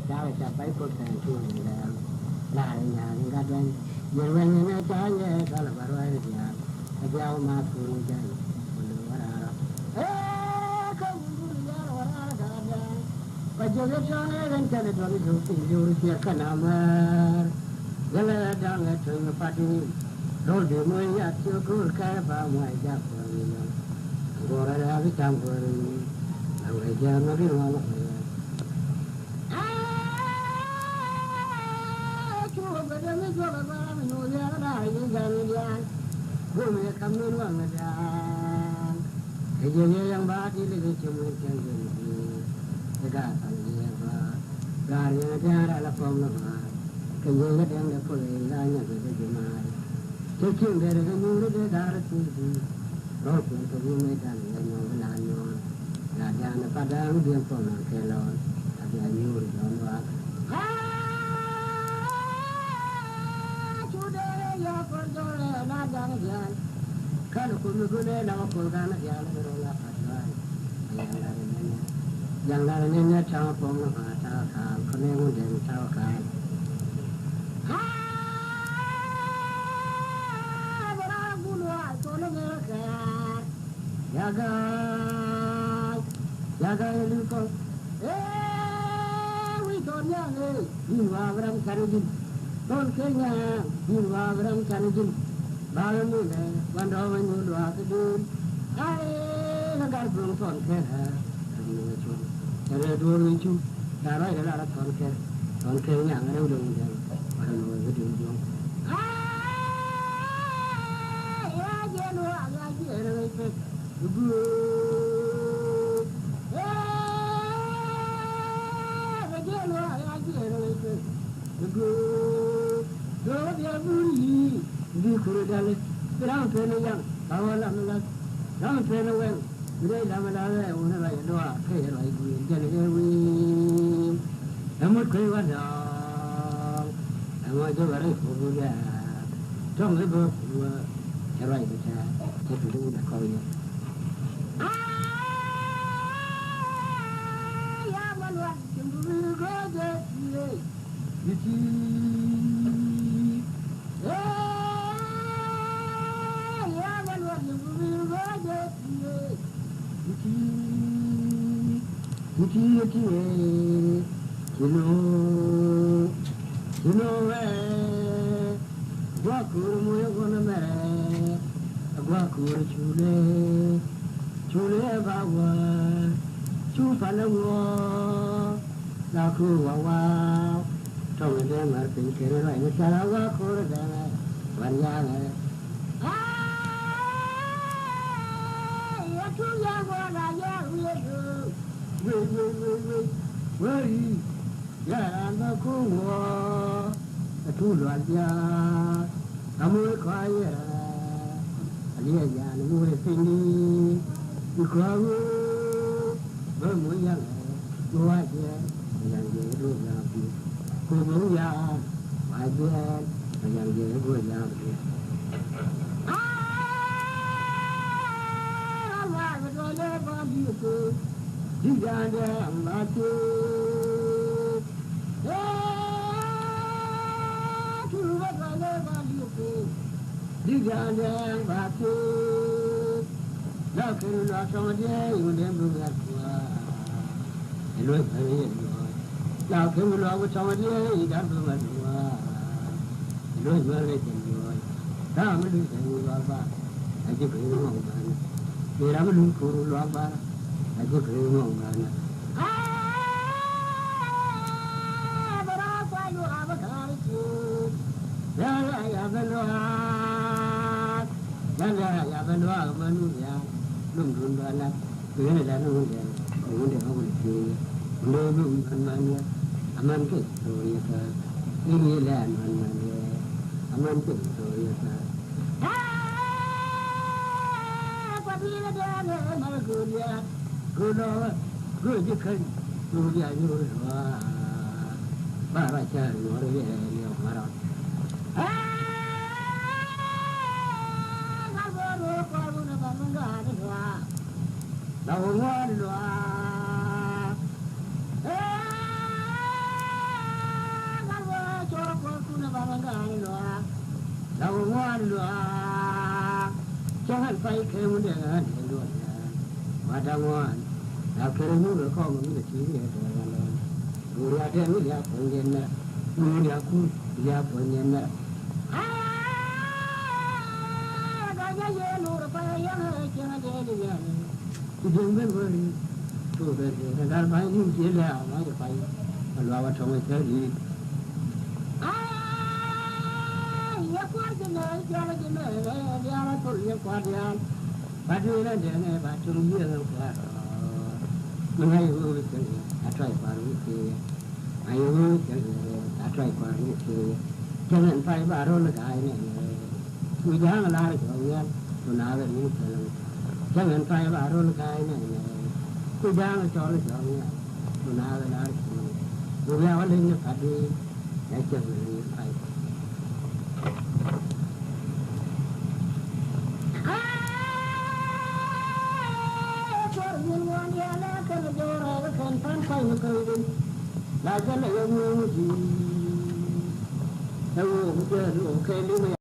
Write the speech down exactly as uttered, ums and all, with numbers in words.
Da̱a̱ ca pay kok kɛn tuun in dɛɛm. La̱r in nya̱a̱n in gat duany. Yel wɛny in ɛ ca yɛ thal bä ruac in diaal. Ɛ diaal ma tuun in jɛn. Kun in wä raar rɔ. Ee, kä wundun in yar wä raar gat duany. Ba jek i̱ tɔ̱ɔ̱ŋ ɛ ɣän kɛn i̱ duɔl i̱ cuk piny li̱w i̱ ciɛ kɛn amär. Yɛlɛ da̱ŋ ɛ tuny i̱ pat i̱. Rol di muɔ̱c yat ci go̱o̱r kɛ ba muɔ̱c jak kuɔ̱r i̱ yɔl. Go̱o̱r ɛ rɛ̈ɛ̈k i̱ cam go̱o̱r i̱. Ɛ wee jɛ mɛ gin wal ɛ. Aa, cu bɛ dee mi juɔk ɛ gɔaa mi nyuuth yɛn ɛ da̱a̱ i̱ jɛn i̱ diaal. Gom yɛ kam min waŋ i̱ diaal. Kɛ jiɛc yɛ yɛn ba ti lek i̱ cim wi̱n cɛn jɛn i̱. I̱ gaar pal yɛ ba. Gaar yɛn i̱ diaal ala pɔm ni ba. Kɛ jiɛc yɛ diɛŋ dee puɔth i̱ la nyɛ bɛ dee ji̱ maar. Cä cieŋ derɛ kɛ nyuuri dee da̱r thuur duur. Rɔl kuël kɛ wi̱i̱ mëë da̱n yɛ nyɔɔm bi la̱a̱n nyɔɔm. La̱a̱ dia̱a̱n ɛ pat da̱a̱n wi̱i̱ diɛn puɔl naŋ kɛ lɔɔl. A bia nyuuri jɔɔn luaak. Aa, cu derɛ yɛ puɔl jɔɔl ɛ la̱a̱ dia̱a̱n dia̱a̱n. Kɛn ɛ kuoth mi go̱l ɛ la̱a̱ kuoth ga̱a̱n dia̱a̱n bi rɔl a pat luaak. Jaŋ lar nɛn nɛ ta̱a̱ pɔŋ ma ta̱a̱ kaal kɔnɛ ŋun dɛn ta̱a̱ kaal. Aa, bɛ rɔɔk gul wa tɔl America. Yaga, yaga yɛ lupɔ. Ee, wi̱i̱ tɔl nyaŋ ee. Bi̱i̱n wa̱a̱ bi ram canɛ ji̱n. Thɔn Kenya, bi̱i̱n wa̱a̱ bi ram canɛ ji̱n. Ba̱a̱ mi lɛ, gua̱ndɔɔŋ ɛ nyuur luaak kä duun. Aye, kä gat duɔ̱ŋ Thɔn Kenya, ɛ duun ɛ cuɔ̱ŋ. Ɛ rɛɛ duɔ̱ɔ̱r ɛ cu, la ruacdɛ la rɔ Thɔn Kenya. Thɔn Kenya, ŋäcdɛ wut ɛ wut ɛ, gua̱ndɔɔŋ ɛ duun duɔ̱ŋ. Aye, ya jiɛn luaak, ya jiɛn ɛ wec pek. Bi kur dali, bi ram pen yaŋ, ba wä lam lath, ram pen wɛŋ, bi dee lam lath ɛ wun ruac luaak, kɛ ruac guiir jɛn ɛ wi̱i̱. Ɛmut kuec wa dɔɔŋ, ɛmɔ jɛ wä rɛy puɔ̱k wun dɛɛk, tɔŋ i̱ bä kuwä, kɛ ruac bi tɛ̈ɛ̈k, kɛ tuc i̱ wun ɛ kɔk yɛ. Aa, ya Malual, cin bi wi̱i̱ go̱o̱jɛ tiee. Iti. Ee, ya Malual, cin bi wi̱i̱ go̱o̱jɛ tiee. Iti. Iti, iti, ee. Kino. Kino, ee. Gua kur mu ye gun mere. Gua kur chule. Chule ba wa. Chu pale wo. La ku wa wa. Tong de mar pin kere ra ni sala wa kur de. Wan ya ne. Ah, ya tu ya wa la ya wi du. Wi, wi, wi, wi. Wi. Yaran ba ko̱o̱ŋ wä ɛ tuul lual diaal. Amoc kɔac yɛrɛ a liɛc yan moc ɛ piny di. Bi kɔac wee bä moc yaŋɛ mi wac yɛ. Yaŋ jɛ duɔ̱ɔ̱p yaŋ piny. Ko̱o̱ŋ moc yaŋ wac yɛ. Yaŋ jɛ duɔ̱ɔ̱p yaŋ piny. Aa, ram wac bi duɔ̱ɔ̱p lɛ bä bi ko̱o̱ŋ. Di ja̱a̱n dɛ am ba tee. Di ja̱a̱n dee ba ti. La ken la tɔŋ dee yun dee bi ŋɛr kua. Ɛ luɔ̱c bɛ yɛ luɔ̱c. La ken la tɔŋ dee yi dar bi ŋɛr kua. Ɛ luɔ̱c bɛ yɛ luɔ̱c. Ram mi luc kɛ luɔ̱c ba. A ji̱ kɛ luɔ̱c ba. Ram mi luc kɛ luɔ̱c ba. A ji̱ kɛ ŋɔŋ ŋa̱nä. Aa, bɛ rɔ kuany luaak bä ka̱r cu. Yɛn la ya bɛ luaak. Yɛn la ya bɛ luaak ma nun ya. Lum dun dɔla. Kɛ ɣän la nun dɛ. Nun dɛ ɣä wun ci. Nun dɛ nun man man ya. A man kɛ thor ya ka. Ni ni la man man ya. A man kɛ thor ya ka. Luaak cäŋ ɛn pay kɛ ŋun dee ɣän dee luɔt ya. Wa da̱ŋ wan ya kɛrɛ nyuur ɛ kɔm mi lɛ ti wiɛ dee ɣän lɛ. Duur ya dee mi lia puɔ̱ny dee mɛrɛ. Duur ya kuur lia puɔ̱ny dee mɛrɛ. Aa, gɔnya yee luur pay yɛn ɛ cäŋ ɛ dee di wiɛ. Ti diɛŋ ben wä ri̱i̱t. Tuɔɔk ben ri̱i̱t ɛ gal ba̱ny ni̱n cië lɛ a mac ɛ pay. Ɛ luaak ɛ tɔ̱ŋ ɛ cä ri̱i̱t. Aa, yɛ kua̱r ji̱ nɛ, jial ji̱ nɛ, jial a thol yɛ kua̱r diaal. Ba duëël ɛ dee nɛ ba tuŋ yiëë ɛ kua̱r. Mi ŋa̱c ɛ ɣöö wi̱c kɛ a tɔy kua̱r wi̱c kɛ. Ayo cɛ a tɔy kɔr ni ti. Cɛ ŋɛn pay ba rol ga̱a̱y nɛ. Ku ja̱a̱ŋ lar jɔŋ yɛn ku na bɛ ni pɛlɛm. Cɛ ŋɛn pay ba rol ga̱a̱y nɛ. Ku ja̱a̱ŋ cɔl jɔŋ yɛn ku na bɛ lar jɔŋ. Ku bia wä leny ni pat di. Ɛ cɛ ŋɛn ni pay.